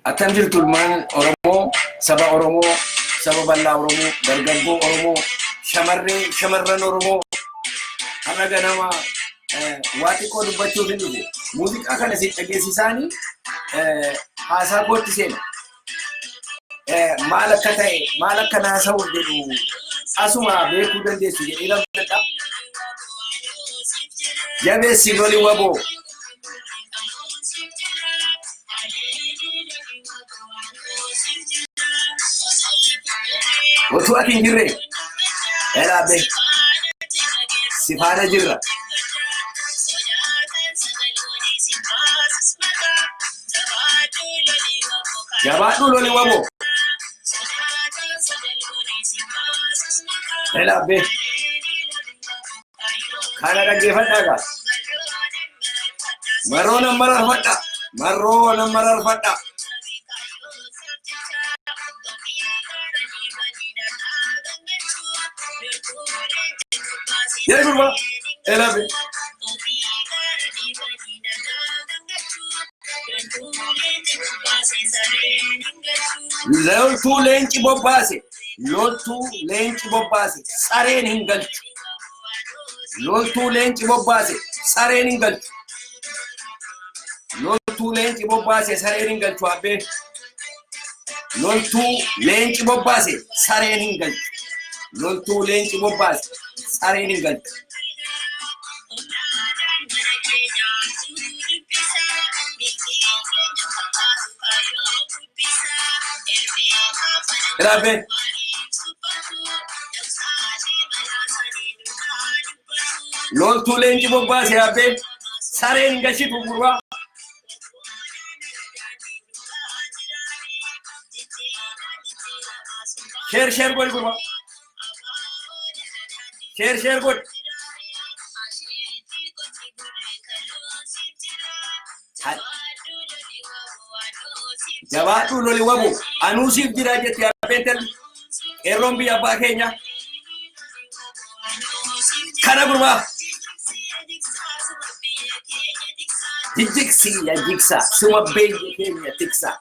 Akkam jirtu ilmaan Oromoo, saba Oromoo, saba bal'aa Oromoo, dargaggoo Oromoo, shamarree, shamarran Oromoo. Har'a ganama waa xiqqoo dubbachuuf hin dhufe. Muuziqaa kana isin dhageessisaanii haasaa kootti seena. Maal akka ta'e, maal akka naasa'uuf jedhu asuma beekuu dandeessu jedhee namni Jabeessi loli waboo. Otuu ati hin jirre elaabe si faana jirra. Jabaadhu loli waboo. Elaabe kana dhaggeeffadhaa gaa. Marroo nan mararfadha. Marroo nan mararfadha. Jedhi gurbaa. Elaabe. Loltuu leenci bobbaase. Loltuu leenci bobbaase. Sareen hin galchu. Loltuu leenci bobbaase. Sareen hin galchu. Loltuu leenci bobbaase. Sareen hin galchu abbee. Loltuu leenci bobbaase. Sareen hin galchu. Loltuu leenci bobbaase. Sareen hin galchu. Rabe. Loltuu leenci bobbaase abbee sareen gashitu gurbaa. Share share godhi gurbaa. Share share godhi. Jabaadhuu loli wabu anuu siif jira jetti abbeen talli qeerroon biyya abbaa keenya kana gurbaa jijjigsii ya jigsaa suma biyya keenya tiksaa.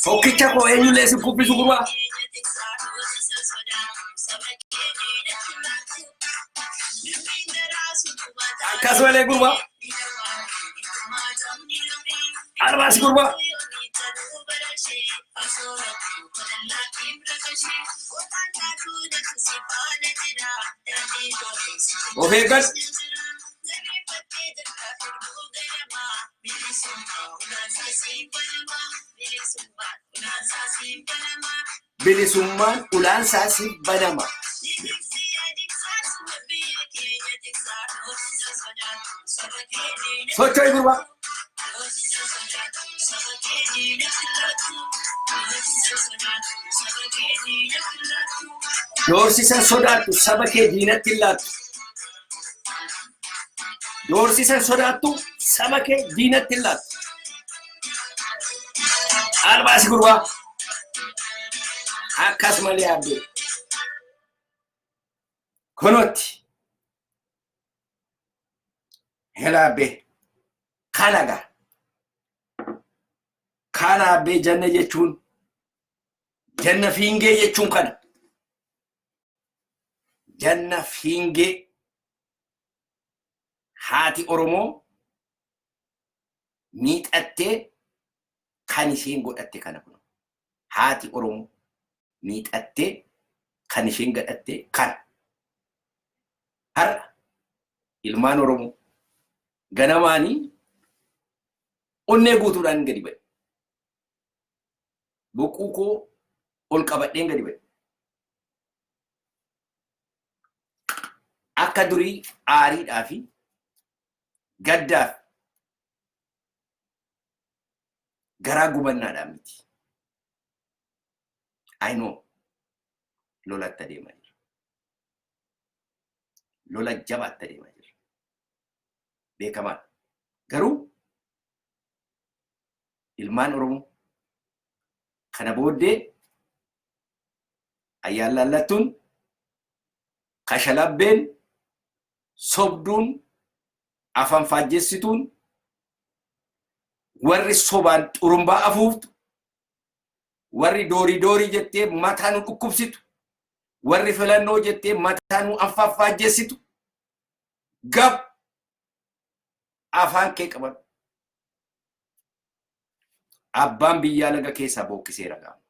Tokkicha koo eenyullee si kuffisu gurbaa. Akkas malee gurbaa. Arbaas gurbaa. Of eeggadhu. Bilisummaan ulaansaa siif banama. Socho'i gurbaa. Doorsisa sodaattu saba kee diinatti hin laattu. Doorsisa sodaattu saba kee diinatti hin laattu. Albaasi gurbaa. Akkas malee abbee. Kunotti. Hela abbee. Kana gaa. Kana abbee janna jechuun janna fiingee jechuun kana. Janna fiingee haati Oromoo miixattee kan isheen godhatte kana kun. Haati Oromoo miixattee kan isheen gadhatte kana. Har'a ilmaan Oromoo ganamaanii onnee guutuudhaan gadi ba'e. Boquu koo ol qabadheen gadi ba'e. Akka durii aariidhaa fi gaddaaf garaa gubannaadhaan miti. I know lolatti adeemaa jira. Lola jabaatti adeemaa jirra. Beekamaadha. Garuu ilmaan Oromoo kana booddee ayyaan laallattuun, kashalabbeen, sobduun, afaan faajjessituun, warri sobaan xurumbaa afuuftu, warri doorii doorii jettee mataa nu dhukkubsitu, warri filannoo jettee mataa nu affaaffaajjessitu, gab afaan kee qabadhu. Abbaan biyyaa laga keessaa bookkiseera gaama.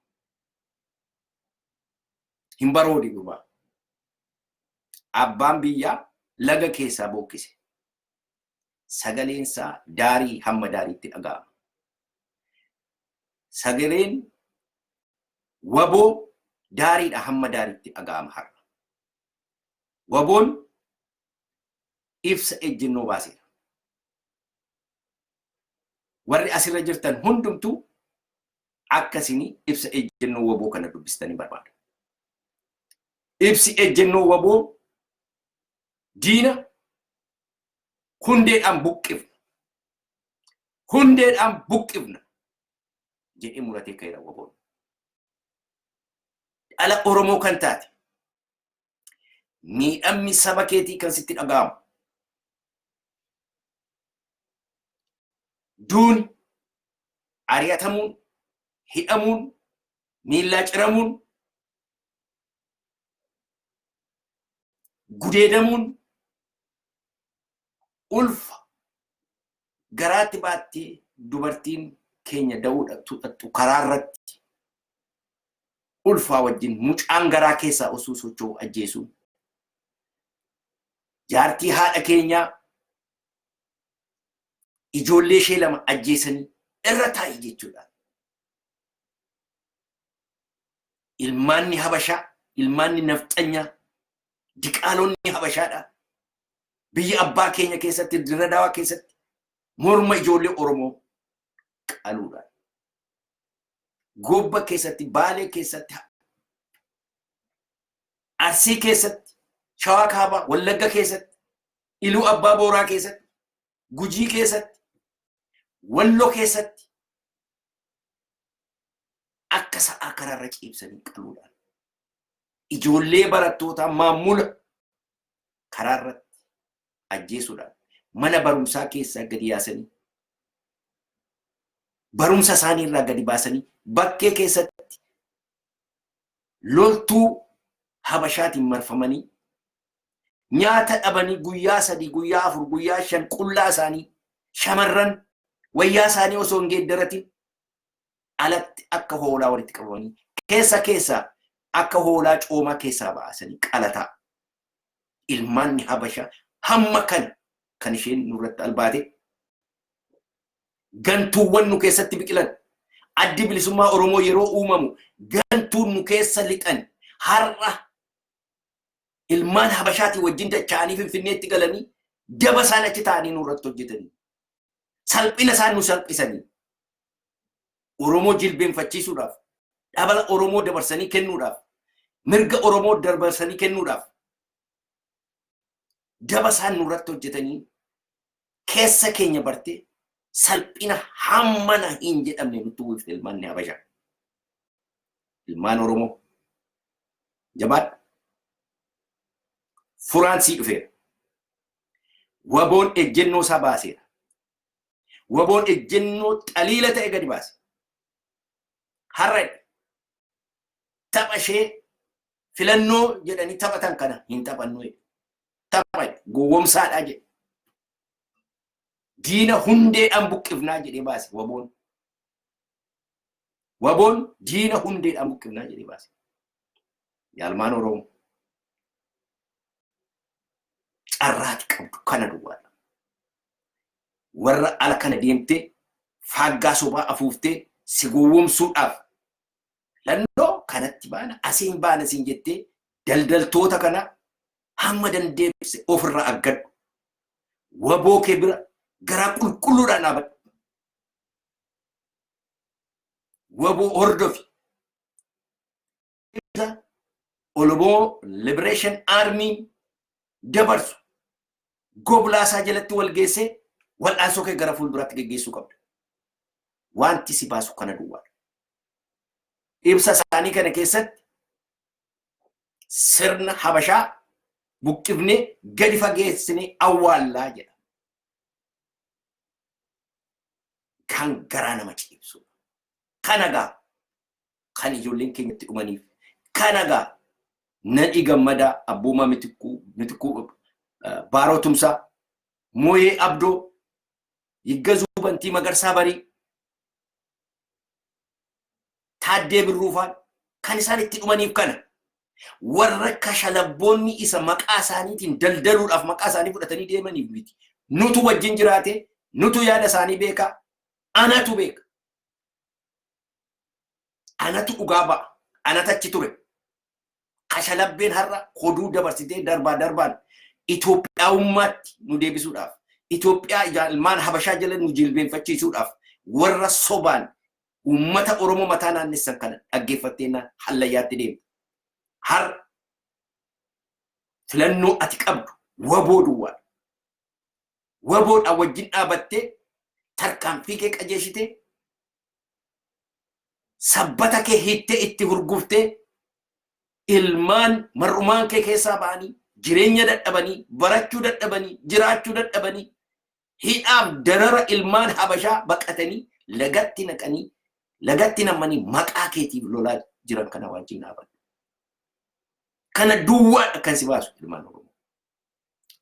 Hin baroodi gurbaa. Abbaan biyyaa laga keessaa bookkise. Sagaleen isaa daarii hamma daariitti dhaga'ama. Sagaleen waboo daariidha hamma daariitti dhaga'ama har'a. Waboon ibsa ejjennoo baaseera. Warri asirra jirtan hundumtuu akka isin ibsa ejjennoo waboo kana dubbistanii barbaada. Ibsi ejjennoo waboo diina hundeedhaan buqqifna. Hundeedhaan buqqifna jedhee muratee ka'eera waboon. Dhala Oromoo kan taate, miidhamni saba keetii kan sitti dhaga'amu, duuni, ari'atamuun, hidhamuun, miillaa ciramuun, gudeedamuun, ulfa garaatti baattee dubartiin keenya da'uu dhaqxu dhaqxu karaa irratti ulfaa wajjin mucaan garaa keessaa osoo socho'u ajjeesuun, jaartii haadha keenyaa ijoollee ishee lama ajjeesanii irra taa'i jechuudha. Ilmaanni Habashaa, ilmaanni nafxanyaa, diqaalonni Habashaadha. Biyya abbaa keenya keessatti, Dirra Dawaa keessatti morma ijoollee Oromoo qaluudhaan. Gobba keessatti, Baalee keessatti, Arsii keessatti, Shawaa Kaabaa, Wallagga keessatti, Iluu Abbaa Booraa keessatti, Gujii keessatti, Walloo keessatti akka sa'aa karaarra ciibsanii qaluudhaan ijoollee barattootaa maammula karaarratti ajjeesuudhaan, mana barumsaa keessaa gadi yaasanii, barumsa isaanii irraa gadi baasanii, bakkee keessatti loltuu Habashaatiin marfamanii nyaata dhabanii guyyaa 3, guyyaa 4, guyyaa 5 qullaa isaanii, shamarran wayyaa isaanii osoo hin geeddaratin alatti akka hoolaa walitti qabamanii keessa keessaa akka hoolaa coomaa keessaa baasanii qalataa. Ilmaanni Habashaa hamma kana kan isheen nurratti albaate, gantuuwwan nu keessatti biqilan, Addi Bilisummaa Oromoo yeroo uumamu gantuun nu keessa lixan, har'a ilmaan Habashaatii wajjin dacha'anii Finfinneetti galanii daba isaan achi ta'anii nurratti hojjetanii, salphina isaan nu salphisanii, Oromoo jilbeenfachiisuudhaaf, dhabala Oromoo dabarsanii kennuudhaaf, mirga Oromoo dabarsanii kennuudhaaf daba isaan nurratti hojjetanii keessa keenya bartee salphina hammana hin jedhamne nutti uwwifte ilmaan Habashaa. Ilmaan Oromoo, jabaadhu. Furaan sii dhufeera. Waboon ejjennoo isaa baaseera. Waboon ejjennoo xaliila ta'e gadi baase. Har'a tapha ishee filannoo jedhanii taphatan kana hin taphannu jedhe. Tapha gowwomsaadhaa jedhe. Diina hundeedhaan buqqifnaa jedhee baase waboon. Waboon diina hundeedhaan buqqifnaa jedhee baase. Yaalmaan Oromoo, carraati qabdu kana duwwaadha. Warra ala kana deemtee faaggaa sobaa afuuftee si gowwoomsuudhaaf filannoo kanatti baana, asiin baana siin jettee daldaltoota kana hamma dandeesse ofirraa aggadhu. Waboo kee bira garaa qulqulluudhaan dhaabadhu. Waboo hordofi. Oromoo Liberation Army. dabarsu goblaasaa jalatti wal geessee wal'aansoo kee gara fuulduraatti geggeessuu qabda. Wanti si baasu kana duwwaadha. Ibsa isaanii kana keessatti sirna Habashaa buqqifnee gadi fageessinee awwaallaa jedha. Kan garaa nama ciibsu. Kana gaa kan ijoolleen keenya itti dhumaniif. Kana gaa Nadhii Gammadaa, Abboomaa Mitikkuu, Mitikkuu Baaroo Tumsaa, Mooyee Abdoo, Yiggazuu Bantii Magarsaa Barii, Taaddee Birruufaan kan isaan itti dhumaniif kana. Warra kashalabboonni isa maqaa isaaniitiin daldaluudhaaf maqaa isaanii fudhatanii deemaniif miti. Nutu wajjin jiraate, nutu yaada isaanii beeka, anatu beeka. Anatu dhugaa ba'a. Anatu achi ture. Kashalabbeen har'a hoduu dabarsitee darbaa darbaan Itoophiyaawummaatti nu deebisuudhaaf, Itoophiyaa ilmaan Habashaa jala nu jilbeenfachiisuudhaaf warra sobaan uummata Oromoo mataa naannessan kana dhaggeeffatteennaan hallayyaatti deemta. Har'a filannoo ati qabdu waboo duwwaadha. Waboodhaan wajjin dhaabattee tarkaanfii kee qajeeshitee sabbata kee hiittee itti hurguftee ilmaan mar'umaan kee keessaa ba'anii jireenya dadhabanii barachuu dadhabanii jiraachuu dadhabanii hidhaaf darara ilmaan Habashaa baqatanii lagatti naqanii lagatti nammanii maqaa keetiif lolaa jiran kana wajjin dhaabadhu. Kana duwwaadha kan si baasu ilmaan Oromoo.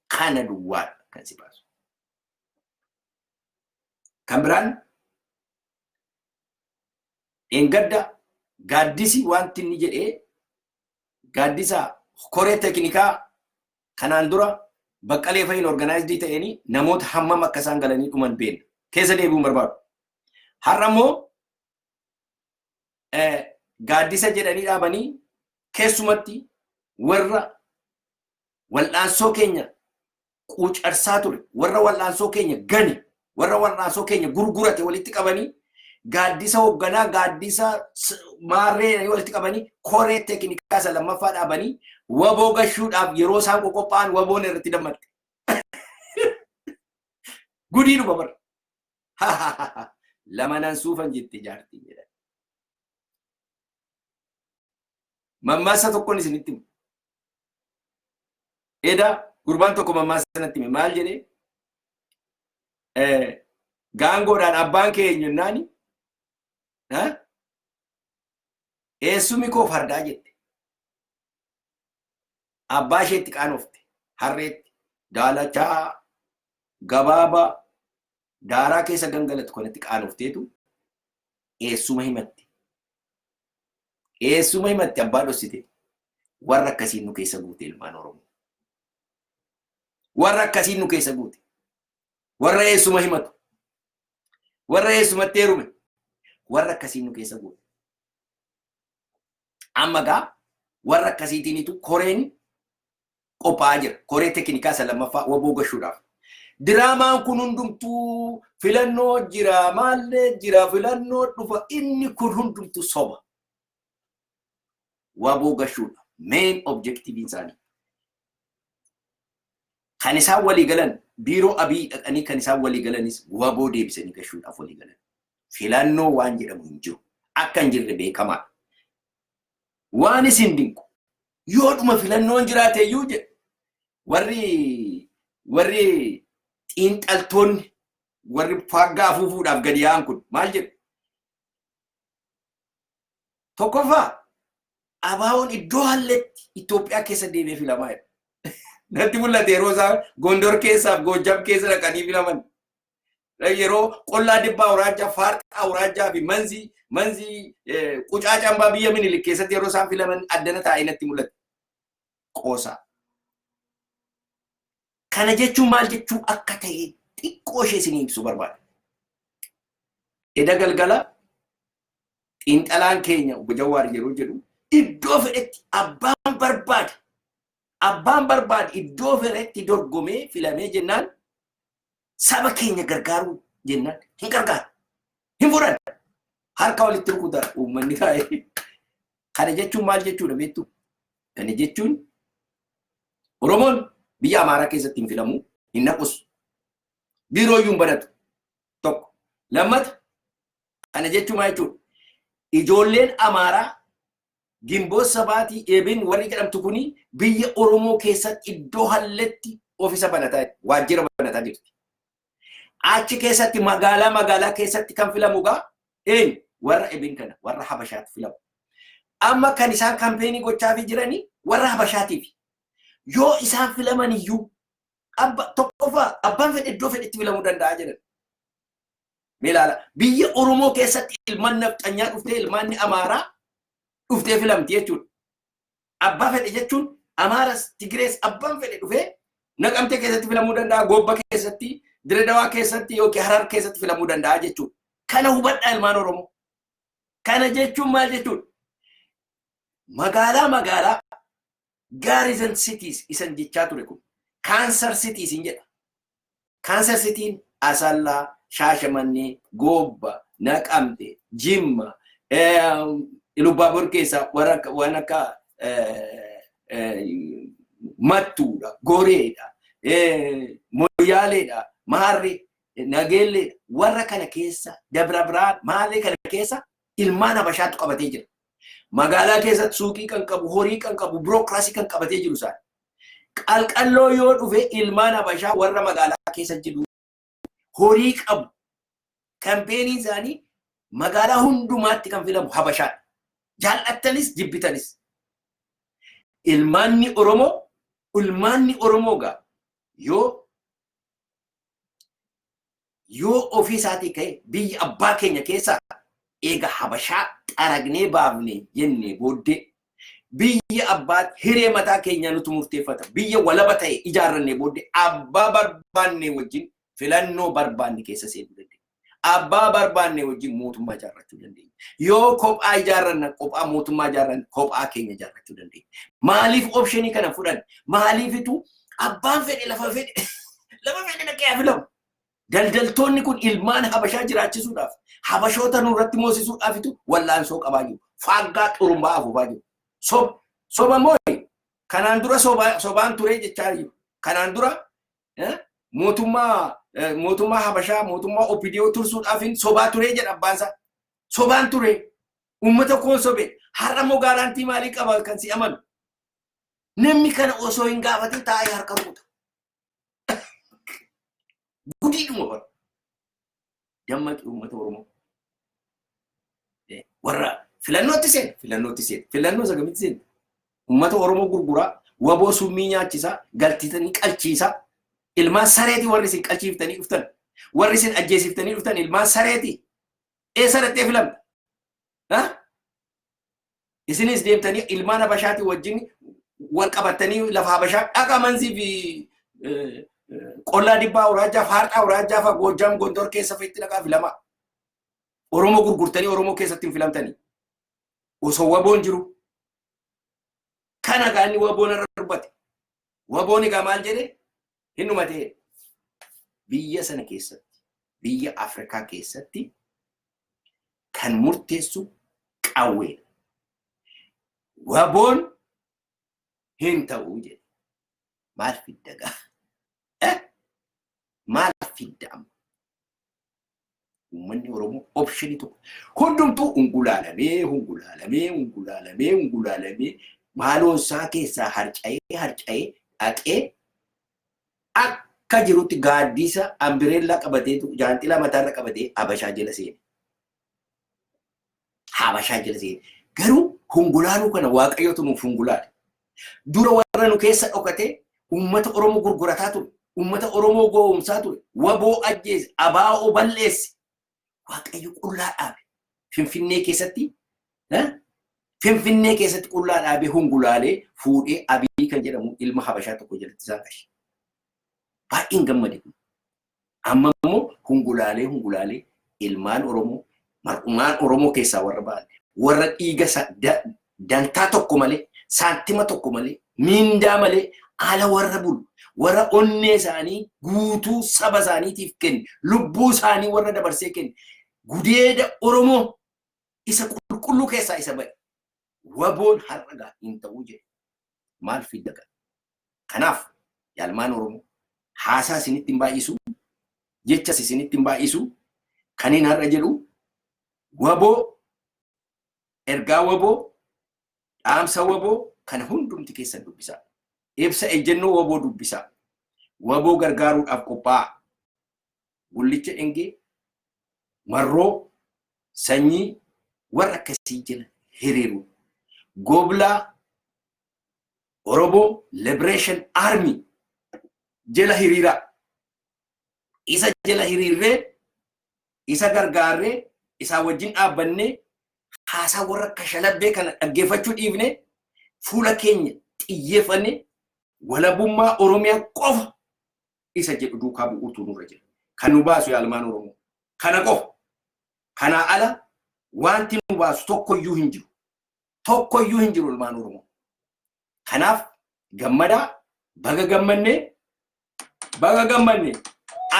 Kana duwwaadha kan si baasu. Kan biraan dheengadda gaaddisi wanti inni jedhee gaaddisa koree teknikaa kanaan dura Baqqalee fa'iin organized ta'anii namoota hammam akka isaan galanii dhuman beekna. Keessa deebi'uun barbaadu. Har'a immoo gaaddisa jedhanii dhaabanii keessumatti warra wal'aansoo keenya quucarsaa ture, warra wal'aansoo keenya gane, warra wal'aansoo keenya gurgurate walitti qabanii gaaddisa hoogganaa, gaaddisa maarree walitti qabanii koree teeknikaa isa lammaffaa dhaabanii waboo gashuudhaaf yeroo isaan qoqophaa'an waboon irratti dammatte. Gudii dhuma bara. Lama nan suufan jette jaartiin jedhan. Mammaasa tokkoon isinitti himu. Eda gurbaan tokko mammaasa natti hime maal jedhee gaangoodhaan abbaan kee eenyu jennaani eessumi koo fardaa jette. Abbaa isheetti qaanofte harreetti daalachaa gabaabaa daaraa keessa gangalatu kanatti qaanofteetu eessuma himatte. Eessuma himatte abbaa dhossite. Warra akkasiin nu keessa guute ilmaan Oromoo. Warra akkasiin nu keessa guute. Warra eessuma himatu. Warra eessumatti heerume. Warra akkasiin nu keessa guute. Amma gaa warra akkasiitiinitu koreen qophaa'aa jira. Koree teknikaa isa lammaffaa waboo gashuudhaaf. Diraamaan kun hundumtuu filannoo jira, maallee jira, filannoo dhufa. Inni kun hundumtuu soba. Waboo gashuudha. Main objective isaanii. Kan isaan walii galan biiroo Abiy dhaqanii kan isaan walii galanis waboo deebisanii gashuudhaaf walii galan. Filannoo waan jedhamu hin jiru. Akka hin jirre beekamaadha. Waan isin dinqu yoodhuma filannoon jiraate iyyuu jedhe warri warri xiinxaltoonni warri faaggaa afuufuudhaaf gadi yaa'an kun maal jedhu? Tokkoffaa ABO'n iddoo halletti Itoophiyaa keessa deemee filamaa jedha. Natti mul'ate yeroo isaan Gondor keessaaf Goojjam keessa dhaqanii filaman. Yeroo qollaa dibbaa awuraajjaa, faarxaa awuraajjaa fi manzii manzii qucaa cambaa biyya Minilik keessatti yeroo isaan filaman addana taa'ee natti mul'ate. Qoosaa. Kana jechuun maal jechuu akka ta'e xiqqoo ishee isinii ibsuu barbaada. Eda galgala xiinxalaan keenya obbo Jawaar yeroo jedhu iddoo fedhetti abbaan barbaade abbaan barbaade iddoo fedhetti dorgomee filamee jennaan saba keenya gargaaruu jennaan hin gargaaru. Hin fudhan. Harka walitti rukuta uummanni taa'ee. Kana jechuun maal jechuudha beektu? Kana jechuun Oromoon Biyya Amaaraa keessatti hin filamu, hin naqus. Biiroo iyyuu hin banatu. Tokko. Lammata, kana jechuun maal jechuudha? Ijoolleen Amaaraa Gimboo Sabaatii Eebin warri jedhamtu kuni biyya Oromoo keessatti iddoo halletti ofiisa banataa, waajjira banataa jirti. Achi keessatti magaalaa magaalaa keessatti kan filamu gaa eenyu? Warra Ebin kana, warra Habashaatu filamu. Amma kan isaan kampeenii gochaafii jiranii warra Habashaatiif. Yoo isaan filaman iyyuu abba tokkoffaa abbaan fedhe iddoo fedhetti filamuu danda'a jedhan. Mee ilaala, biyya Oromoo keessatti ilmaan nafxanyaa dhuftee, ilmaanni Amaaraa dhuftee filamti jechuudha. Abbaa fedhe jechuun Amaaras Tigirees abbaan fedhe dhufee Naqamtee keessatti filamuu danda'a, Goobba keessatti, Diredawaa keessatti yookiin Harar keessatti filamuu danda'a jechuudha. Kana hubadhaa, ilmaan Oromoo. Kana jechuun maal jechuudha? Magaalaa magaalaa garrison cities isan jechaa ture kun cancer cities hin jedha. Cancer cityin Asallaa, Shaashamannee, Goobba, Naqamte, Jimma, Ilubbaabor keessaa warra waan akka Mattuudha, Goreedha, Moyyaaleedha, Maarree, Nageelleedha. Warra kana keessa, Dabra Birhaan, Maalee kana keessa ilmaan Habashaatu qabatee jira. Magaalaa keessatti suuqii kan qabu, horii kan qabu, bureaucracy kan qabatee jiru isaan. Qalqalloo yoo dhufe ilmaan Habashaa warra magaalaa keessa jiru horii qabu. Kampeeniin isaanii magaalaa hundumaatti kan filamu Habashaadha. Jaallattanis jibbitanis. Ilmaanni Oromoo gaa yoo ofii isaatii ka'e, biyya abbaa keenya keessaa eega Habashaa xaragnee baafne jennee booddee, biyya abbaa hiree mataa keenyaa nutu murteeffata. Biyya walaba ta'e ijaarrannee booddee abbaa barbaanne wajjin filannoo barbaanne keessa seenuu dandeenya. Abbaa barbaanne wajjin mootummaa ijaarrachuu dandeenya. Yoo kophaa ijaarranna, kophaa mootummaa ijaarranna, kophaa keenya ijaarrachuu dandeenya. Maaliif optionii kana fudhanne? Maaliifitu abbaan fedhe lafa fedhe dhaqee haa filamu? Daldaltoonni kun ilmaan Habashaa jiraachisuudhaaf, Habashoota nurratti moosisuudhaafitu wallaansoo qabaa jiru. Faaggaa xurumbaa afuufaa jiru. Soba moo kanaan dura sobaan ture jechaa jiru. Kanaan dura mootummaa Habashaa, mootummaa OPDO tursuudhaaf sobaa ture jedha abbaan isaa. Sobaan ture. Uummata koon sobe. Har'a immoo guarantee maalii qaba kan si amanu? Namni kana osoo hin gaafatin taa'ee harka rukuta. Gudiidhuma bara. Dammaqi, uummata Oromoo. Warra filannootti seena, filannootti seena, filannoo sagamitti seena. Uummata Oromoo gurguraa, waboo summii nyaachisaa, galtitanii qalchiisaa, ilmaan sareeti warri isin qalchiiftanii dhuftan, warri isin ajjeesiftanii dhuftan ilmaan sareeti. Eessa dhattee filamta? Isinis deemtanii ilmaan Habashaatii wajjin wal qabattanii lafa Habashaa dhaqa Manzii fi Qollaa Dibbaa Awuraajjaa, Faarxaa Awuraajjaa fa'a, Goojjaam Gondor keessa fe'itti dhaqaa filamaa. Oromoo gurgurtanii Oromoo keessatti hin filamtanii. Osoo waboon jiru. Kana gaa inni waboon irra dubbate. Waboon egaa maal jedhee hin dhumatee, biyya sana keessatti, biyya Afrikaa keessatti kan murteessu qawweedha. Waboon hin ta'uu jedhe. Maal fidda gaa? Maal fidda amma? Uummanni Oromoo optionii tokko. Hundumtuu ungulaalamee, ungulaalamee, ungulaalamee, ungulaalamee maaloon isaa keessaa harca'ee harca'ee dhaqee akka jirutti gaaddisa umbrella qabateetu, jaanxilaa mataarra qabatee Habashaa jala seene. Habashaa jala seene. Garuu hungulaaluu kana Waaqayyotu nuuf hungulaale. Dura warra nu keessa dhokatee uummata Oromoo gurgurataa ture. Uummata Oromoo gowwoomsaa ture. Waboo ajjeese, abaa'oo balleesse. Waaqayyo qullaa dhaabe. Finfinnee keessatti, Finfinnee keessatti qullaa dhaabee hungulaalee fuudhee Abii kan jedhamu ilma Habashaa tokko jalatti isaan qashe. Baay'een gammade kun. Amma immoo hungulaalee hungulaalee ilmaan Oromoo, mar'umaan Oromoo keessaa warra ba'an, warra dhiiga dantaa tokko malee, saantima tokko malee, miindaa malee ala warra bulu, warra onnee isaanii guutuu saba isaaniitiif kenne, lubbuu isaanii warra dabarsee kenne, gudeeda Oromoo isa qulqulluu keessaa isa ba'e. Waboon har'a gaa hin ta'uu jedhe. Maal fidda gaa? Kanaaf Yaa ilmaan Oromoo, haasaa isinitti hin baay'isu, jechas isinitti hin baay'isu. Kaniin har'a jedhu WABOO, ergaa WABOO, dhaamsa WABOO kana hundumti keessan dubbisaa. Ibsa ejjennoo WABOO dubbisaa. WABOO gargaaruudhaaf qophaa'a. Gullicha dhengee, marroo, sanyii warra akkasii jala hiriiru. Goblaa Oromoo Liberation Army jala hiriiraa. Isa jala hiriirree, isa gargaarree, isaa wajjin dhaabbannee, haasaa warra kashalabbee kana dhaggeeffachuu dhiifne, fuula keenya xiyyeeffannee walabummaa Oromiyaa qofa isa jedhu duukaa bu'uutu nurra jira. Kan nu baasu, yaa ilmaan Oromoo, kana qofa. Kanaa ala wanti nu baasu tokkoyyuu hin jiru. Tokkoyyuu hin jiru, ilmaan Oromoo. Kanaaf gammadaa, baga gammannee, baga gammanne.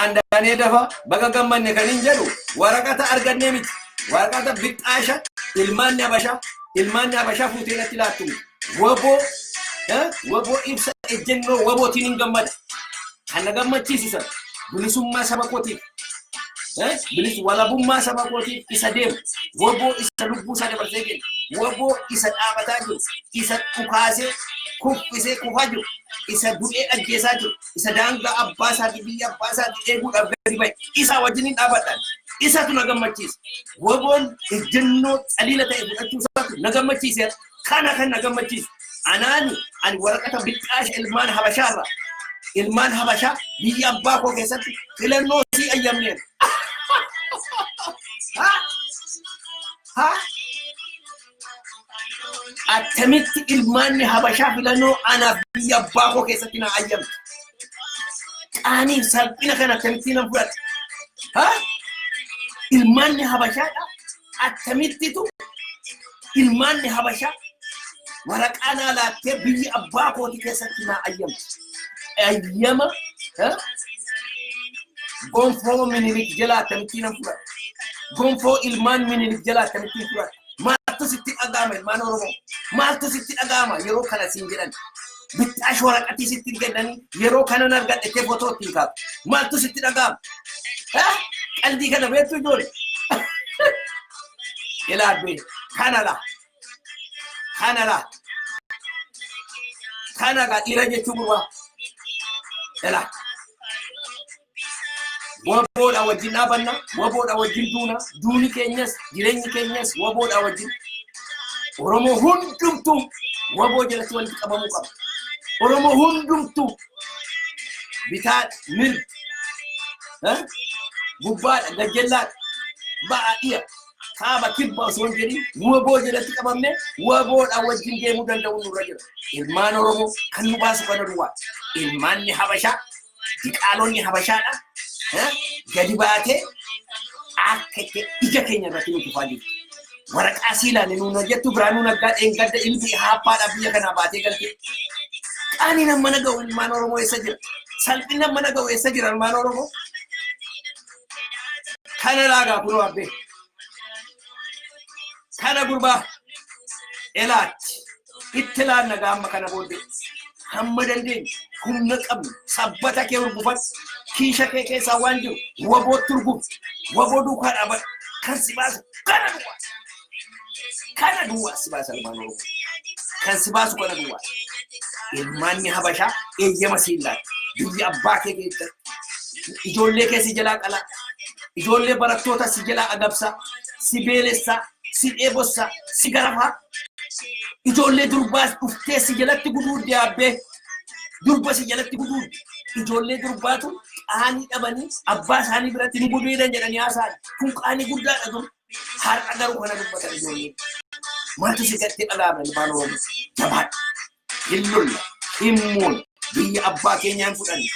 Andaanee dafa baga gammanne kan hin jedhu waraqata argannee miti. Waraqata bixxaasha ilmaanni Habashaa fuutee natti laattu miti. WABOO, WABOO, ibsa ejjennoo WABOOtiin hin gammada. Kan na gammachiisu sana bilisummaa saba kootiif, bilis walabummaa saba kootiif isa deemu, WABOO isa lubbuu isaa dabarsee kennu, WABOO isa dhaabataa jiru, isa dhukaasee kuffisee kufaa jiru, isa du'ee ajjeesaa jiru, isa daangaa abbaa isaatii, biyya abbaa isaatii eeguudhaaf gadi ba'e, isa wajjin hin dhaabadhan. Isatu na gammachiisa. WABOon ejjennoo xaliila ta'e fudhachuu isaatu na gammachiise. Kana kan na gammachiisu. Anaani ani waraqata bixxaasha ilmaan Habashaarra, ilmaan Habashaa biyya abbaa koo keessatti filannoo sii ayyamneera. Ha? Ha? Attamitti ilmaanni Habashaa filannoo anaaf biyya abbaa koo keessatti na ayyamte? Qaaniif salphina kana attamitti nan fudhadha? Ha? Ilmaanni Habashaadha. Akkamittitu ilmaanni Habashaa waraqaa naa laattee biyya abbaa kooti keessatti naa ayyamte? Ayyama gonfoo Minilik jalaa akkamittiin nan fudhadha? Gonfoo ilmaan Minilik jalaa akkamittiin fudhadha? Maaltu sitti dhaga'ama, ilmaan Oromoo? Maaltu sitti dhaga'ama yeroo kana siin jedhan? Bixxaash waraqatii sitti kennanii yeroo kanan argadhe tee footoo ittiin kaatu. Maaltu sitti dhaga'ama? Qaldii kana beektu, ijoollee? Ilaabbee kana laa. Kana laa. Kana gaa dhiira jechuu gurbaa. Ilaa. WABOodha wajjin dhaabanna, WABOodha wajjin duuna, duuni keenyas, jireenyi keenyas WABOodha wajjin. Oromoo hundumtuu WABOO jalatti walitti qabamuu qaba. Oromoo hundumtuu bitaa, mirga, gubbaadha, gajjallaadha, ba'a, dhiya, kaaba, kibba osoo hin jedhin WABOO jalatti qabamne WABOodha wajjin deemuu danda'u nurra jira. Ilmaan Oromoo, kan nu baasu kana duwwaa. Ilmaanni Habashaa, diqaalonni Habashaadha. Gadi baatee akka ija keenya irratti nu tufaa jirtu. Waraqaa siilaan nuun hojjettu Biraanuu Naggaa dheengadda ilmi haappaadha biyya kanaa baatee galtee. Qaaniin amma na ga'u, ilmaan Oromoo, eessa jira? Salphinni amma na ga'u eessa jira, ilmaan Oromoo? Kana laagaa kunoo abbee. Kana gurbaa elaatti itti laanna gaamma kana booddee hamma dandeenyu humna qabnu sabbata kee urgufadhu, kiisha kee keessaa waan jiru WABOotti urgufu, WABOO duukaa dhaabadhu. Kan si baasu kana duwwaa, kana duwwaa si baasa, ilmaan Oromoo, kan si baasu kana duwwaa. Ilmaanni Habashaa eeyyama siin laata biyya abbaa kee keessatti ijoollee kee si jalaa qalaa, ijoollee barattoota si jalaa agabsaa, si beelessaa, si dheebossaa, si garafaa, ijoollee durbaas dhuftee si jalatti guduudde, abbee durba si jalatti guduudde. Ijoollee durbaatu qaanii dhabanii abbaa isaanii biratti nu gudeedan jedhanii haasa'an. Kun qaanii guddaadha dur. Har'a garuu kana dubbatan ijoolleen. Maaltu si gatti dhaga'ame, ilmaan Oromoo? Jabaadha, hin lolla, hin moona, biyya abbaa keenyaa hin fudhanne.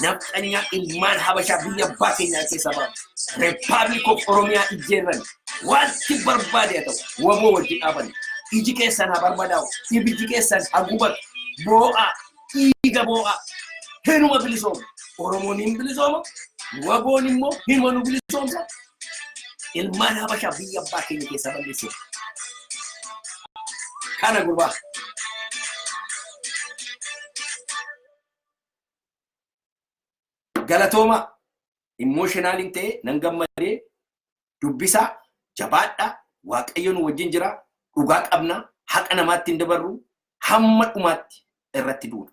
Nafxanyaa ilmaan Habashaa biyya abbaa keenyaa keessa baasu. Republic of Oromiyaa ijjeerran. Wanti barbaade haa ta'u, WABOO wajjin dhaabanne. Iji keessan haa barbadaa'u, ibiddi keessan haa gubatu, boo'aa, dhiiga boo'aa. Hinuma bilisooma. Oromoon hin bilisooma, WABOon immoo hinuma nu bilisoomsa. Ilmaan Habashaa biyya abbaa keenya keessaa balleessine. Kana gurbaa. Galatooma. Emotionaliin ta'e nan gammadee. Dubbisaa, jabaadhaa. Waaqayyo nu wajjin jira. Dhugaa qabna. Haqa namaatti hin dabarru. Hamma dhumaatti irratti duuna.